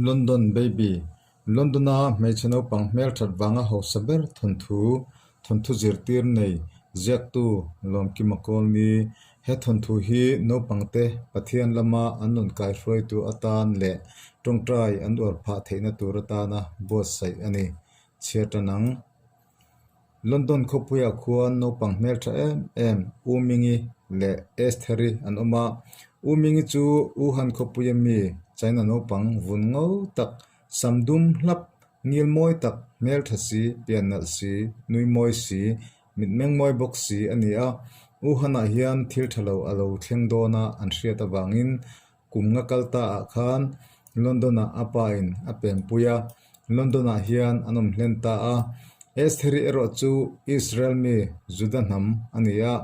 London Baby, London-a hmeichhe naupang hmelthat vanga hausa ber thawnthu, thawnthu zirtir nei, ziaktu Lawmkima Kawlni. He thawnthu hi naupangte Pathian lama an rawn kaihruaitu atan leh tawngtai an uar phah theihna tur atana buatsaih a ni. Chhiar tan ang. London khawpuiah khuan naupang hmeltha em em U Mingi leh Estheri an awm a. U Mingi chu Wuhan khawpuia mi China naupang vun ngo tak, sam dum hlap, ngil mawi tak, hmeltha si, pian nalh si, nui mawi si, mitmeng mawi bawk si a ni a. Wuhan-ah hian thil tha lo a lo thleng dawn a an hriat avangin Kum nga kal ta ah khan London-ah a pa in a pempui a, London-ah hian an awm hlen ta a. Estheri erawh chu Israel mi Juda hnam a ni a,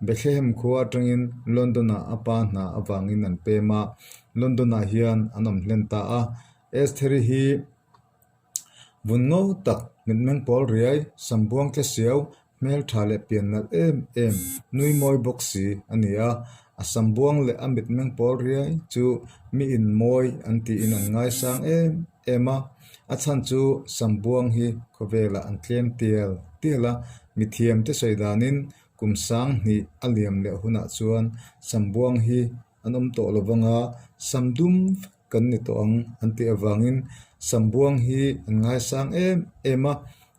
Bethlehem khua atangin London-ah a pa hna avangin an pem a, London-ah hian an awm hlen ta a. Estheri hi vun ngo tak, mitmeng pawl riai, sambuang tle siau, Hmeltha leh pian nalh em em, nui mawi bawk si a ni a, a sam buang leh a mitmeng pawl riai chu mi in mawi an tiin an ngaisang em em a, a chhan chu sam buang hi khawvelah an tlem tial tial a, mithiam te sawi danin kum sang hnih a liam leh hunah chuan sam buang hi an awm tawh lo vang a, sam dum vek kan ni tawh ang an tih avangin sam buang hi an ngaisang em em a,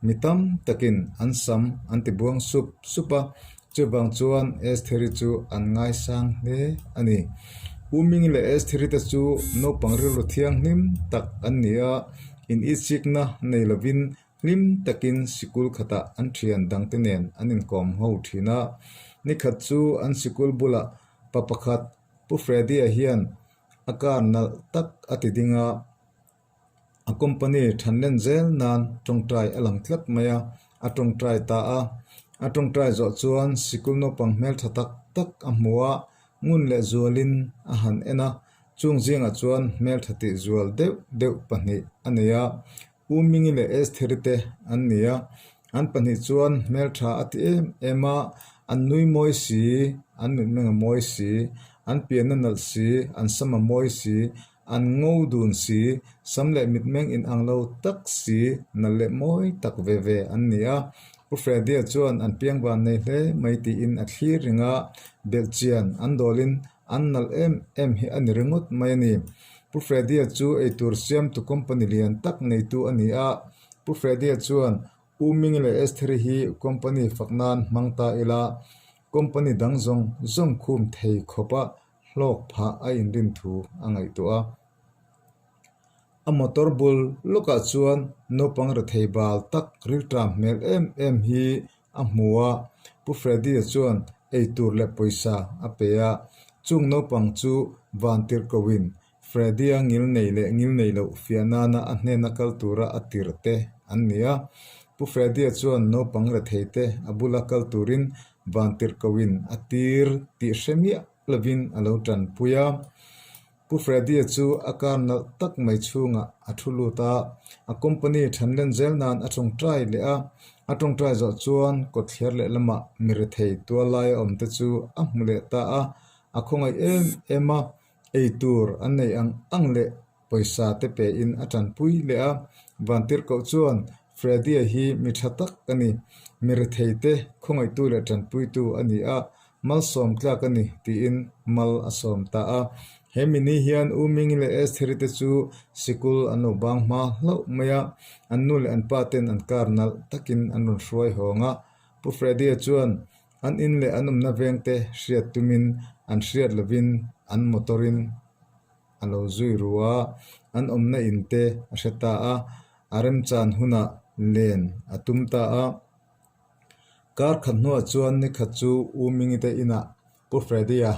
mi tam takin an sam an ti buang sup sup a, chuvang chuan Estheri chu an ngaisang hle a ni. U Ming leh Estheri te chu naupang rilru thianghlim tak an ni a, in itsikna nei lovin hlim takin sikul khatah an thian dangte nen an inkawm ho thin a. Nikhat chu an sikul bulah pa pakhat Pu Freddy-a hian A car nalh tak a ti ding a, a company than len zel nan tawngtai a lang tlat mai a, a tawngtai ta a. A tawngtai zawh chuan sikul naupang hmeltha tak tak a hmu a, ngun leh zualin a han en a, chung zingah chuan hmeltha tih zual deuh deuh pahnih a nei a, U Mingi leh Estheri te an ni a, an pahnih chuan hmeltha a ti em em a, an nui mawi si, an mitmeng a mawi si, an pian a nalh si, an sam a mawi si, an ngo dun si, sam leh mitmeng inang lo tak si, nalh leh mawi tak ve ve an ni a. Pu Freddy-a chuan an piang van nei hle mai tiin a thlir ring a, belhchian an dawlin an nalh em em hi a ni ringawt mai a ni. Pu Freddy-a chu eitur siamtu company lian tak neitu a ni a. Pu Freddy-a chuan, U Ming leh Estheri hi company fak nan hmang ta ila, company dang zawng zawng khum thei khawpa hlawk phah a inrin thu a ngaihtuah a. A motor bul lawkah chuan naupang rethei bal tak rilṭam hmel em em hi a hmu a, Pu Freddy-a chuan eitur leh pawisa a pe a, chung naupang chu van tirh koin Freddy-a ngil nei leh ngil nei loh fiah nana a hnena kal tura a tirh te an ni a. Pu Freddy-a chuan naupang rethei te a bula kal turin van tirh koin a tir tih hre miah lovin a lo tanpui a. Pu Freddy-a chu a car nalh tak mai chhungah a thu lut a, a company than len zel nan a tawngtai leh a. A tawngtai zawh chuan kawtthler leh lamah mi rethei tual laia awm te chu a hmu leh ta a, a khawngaih em em a, ei tur an nei ang ang leh pawisa te pein a tanpui leh a. Vantirhkoh chuan Freddy-a hi mi tha tak a ni, mi rethei te khawngaihtu leh tanpuitu a ni a, Malsawm tlak a ni, tiin mal a sawm ta a. He mi ni hian U Mingi leh Estheri te chu sikul an lo bang hma hlauh mai a, an nu leh an pa ten an car nalh takin an rawn hruai hawng a. Pu Freddy-a chuan an in leh an awmna vengte hriat tumin an hriat lovin an motor-in a lo zui ru a, an awmna in te a hre ta a, a remchan hunah len a tum ta a. Kar khat hnuah chuan ni khat chu U Mingi te inah Pu Freddy-a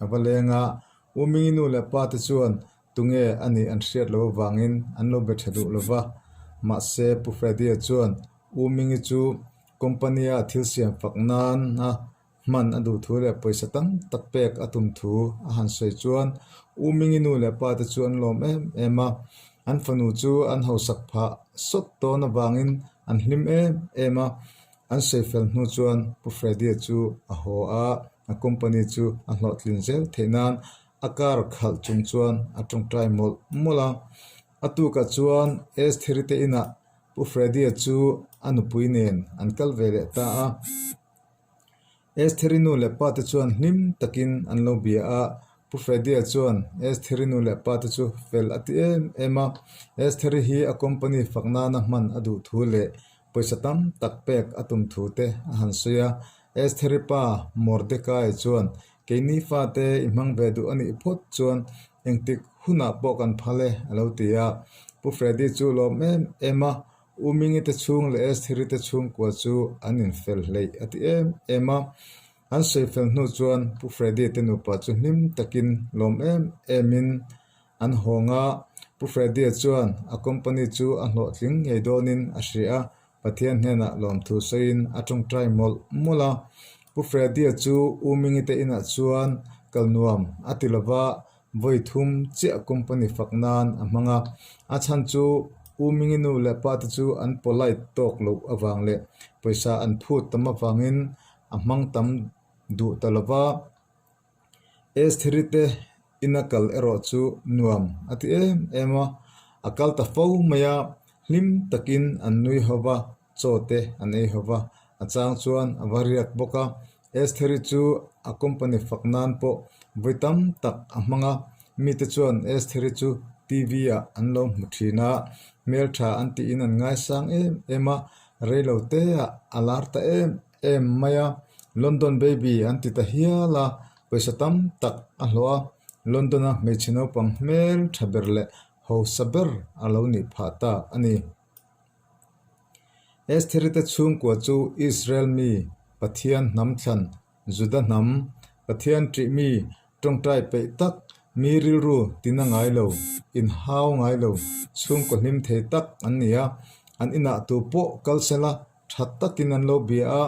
a va leng a, U Mingi nu leh pa te chuan tunge a nih an hriat loh avangin an lo be tha duh lo va. Mahse Pu Freddy-a chuan U Mingi chu company-a thil siam fak nana hman a duh thu leh pawisa tam tak pek a tum thu a han sawi chuan U Mingi nu leh pa te chu an lawm em em a, an fanu chu an hausak phah sawt tawn avangin an hlim em em a, an sawi fel hnu chuan Pu Freddy-a chu a haw a, a company chu a hlawhtlin zel theih nan a car khalh chung chuan a tawngtai mawlh mawlh a. A tukah chuan Estheri te inah Pu Freddy-a chu a nupui nen an kal ve leh ta a. Estheri nu leh pa te chuan hlim takin an lo bia a, Pu Freddy-a chuan Estheri nu leh pa te chu fel a ti em em a. Estheri hi a company fak nana hman a duh thu leh pawisa tam tak pek a tum thu te a han sawi a. Estheri pa Mordecai chuan Keini fate i hmang ve duh a nih phawt chuan engtik hunah pawh kan phal e a lo ti a. Pu Freddy chu lawm em em a, U Mingi te chhung leh Estheri te chhungkua chu an infel hleih a ti em em a. An sawi fel hnu chuan Pu Freddy te nupa chu hlim takin lawm em emin an hawng a. Pu Freddy-a chuan a company chu a hlawhtling ngei dawnin a hria a, Pathian hnenah lawmthu sawiin a tawngtai mawlh mawlh a. Pu Freddy-a chu U Mingi te inah chuan kal nuam a ti lova, vawi thum chiah company fak nan a hmang a. A chhan chu U Mingi nu leh pa te chu an polite tawk loh avang leh pawisa an phut tam avangin a hmang tam duh ta lova. Estheri te ina kal erawh chu nuam a ti em em a, a kal ta fo mai a, hlim takin an nui ho va, chaw te an ei ho va, a chang chuan a va riak bawk a. Estheri chu a company fak nan pawh vawi tam tak a hmang a, mite chuan Estheri chu TV ah an lo hmu thin a, hmeltha an tiin an ngaisang em em a, reilo te ah a lar ta em em mai a, London Baby an ti ta hial a, pawisa tam tak a hlawh a, London-a hmeichhe naupang hmel tha ber leh hausa ber a lo nih phah ta a ni. Estheri te chhungkua chu Israel mi Pathian hnam thlan Juda hnam, Pathian ṭih mi ṭawngṭai peih tak, mi rilru tina ngai lo, inhau ngai lo, chhungkaw hlim thei tak an ni a, an inah tu pawh kal sela Tha takin an lo bia a,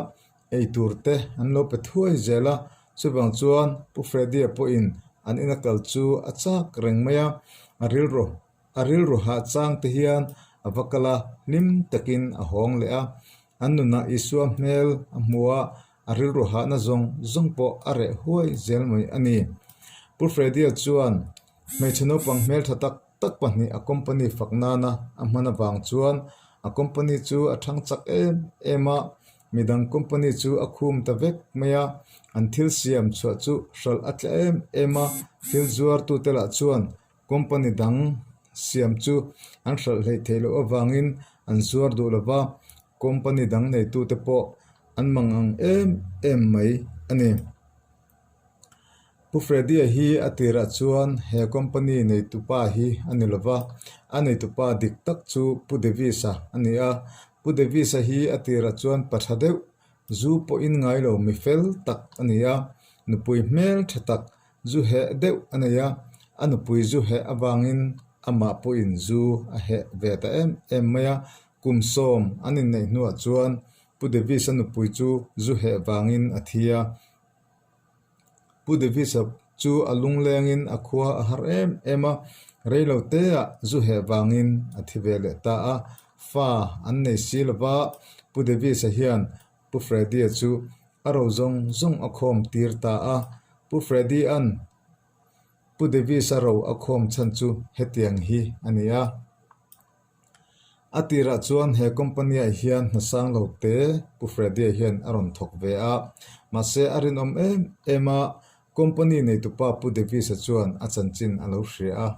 eitur te an lo pe thuai zel a, chuvang chuan Pu Freddy-a pawhin an ina kal chu a chak reng mai a, a rilru a rilru hah chang te hian a va kal a, hlim takin a hawng leh a, an nunah Isua hmel a hmu a, a rilru hahna zawng zawng pawh a reh huai zel mai a ni. Pu Freddy-a chuan hmeichhe naupang hmeltha tak tak pahnih a company fak nana a hman avang chuan a company chu a thang chak em em a, midang company chu a khum ta vek mai a, an thil siam chhuah chu hralh a tla em em a, thil zuar tute lah chuan company dang siam chu an hralh hleih theih loh avangin an zuar duh lo va, company dang neitute pawh an mang ang em em mai a ni. Pu Freddy-a hi a tirah chuan he company neitupa hi a ni lova, a neitupa dik tak chu Pu Davis-a a ni a. Pu Davis-a hi a tirah chuan pa tha deuh, zu pawhin ngai lo mi fel tak a ni a, nupui hmel tha tak, zu heh deuh a nei a, a nupui zu heh avangin amah pawhin zu a heh ve ta em em mai a. Kum sawm an inneih hnuah chuan Pu Davis-a nupui chu zu heh vangin a thi a. Pu Davis-a chu a lunglengin a khua a har em em a, reilo teah zu heh vangin a thi ve leh ta a. Fa an nei si lova, Pu Davis-a hian Pu Freddy-a chu a ro zawng zawng a khawm tir ta a. Pu Freddy-a'n Pu Davis-a ro a khawm chhan chu hetiang hi a ni a. A tirah chuan he company ah hian hna sang lo te Pu Freddy-a hian a rawn thawk ve a, mahse a rinawm em em a, company neitupa Pu Davis-a chuan a chanchin a lo hria a,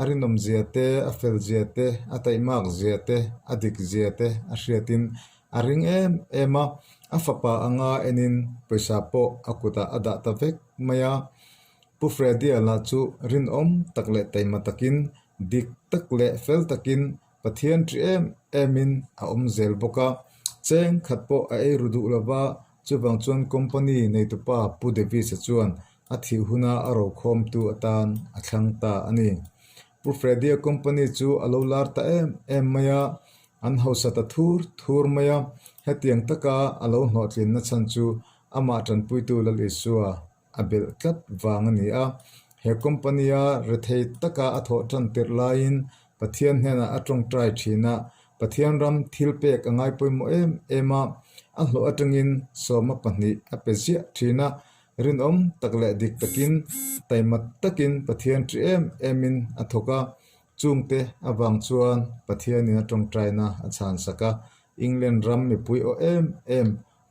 a rinawm zia te, a fel zia te, a taihmak zia te, a dik zia te a hriatin a ring em em a, a fapa anga enin pawisa pawh a kutah a dah ta vek mai a. Pu Freddy-a lah chu rinawm tak leh taima takin Dik tak leh fel takin Pathian ṭi em emin a awm zel bawk a, cheng khat pawh a ei ru duh lova, chuvang chuan company neitupa Pu Davis-a chuan a thih huna a rokhawmtu atan a thlang ta a ni. Pu Freddy-a company chu a lo lar ta em em mai a, an hausa ta thur thur mai a, hetiang taka a lo hlawhtlinna chhan chu amah ṭanpuitu Lal Isua a belh tlat vang a ni a. He company-a rethei taka a thawh tan tirh laiin Pathian hnenah a tawngtai thin a, Pathian ram thil pek a ngai pawimawh em em a, a hlawh atangin sawma pahnih a pe ziah thin a, rinawm tak leh dik takin, taima takin Pathian ṭi em emin a thawk a. Chungte avang chuan Pathianin a tawngtaina a chhansak a, England ram mipui aw em em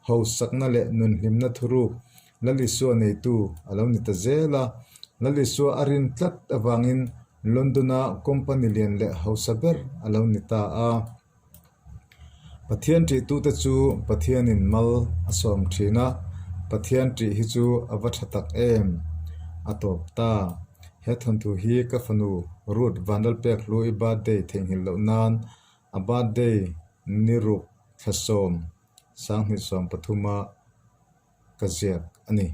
hausakna leh nunhlimna thuruk Lalisua neitu a lo ni ta zel a. Lalisua a rin tlat avangin London-a company lian leh hausa ber a lo ni ta a. Pathian ṭihtute chu Pathianin mal a sawm ṭhin a, Pathian ṭih hi chu a va ṭha tak em? A tawp ta. He thawnthu hi ka fanu Ruth Vanlalpekhlui birthday theihnghilh loh nan a birthday ni ruk thlasawm 2013 a ka ziak a ni.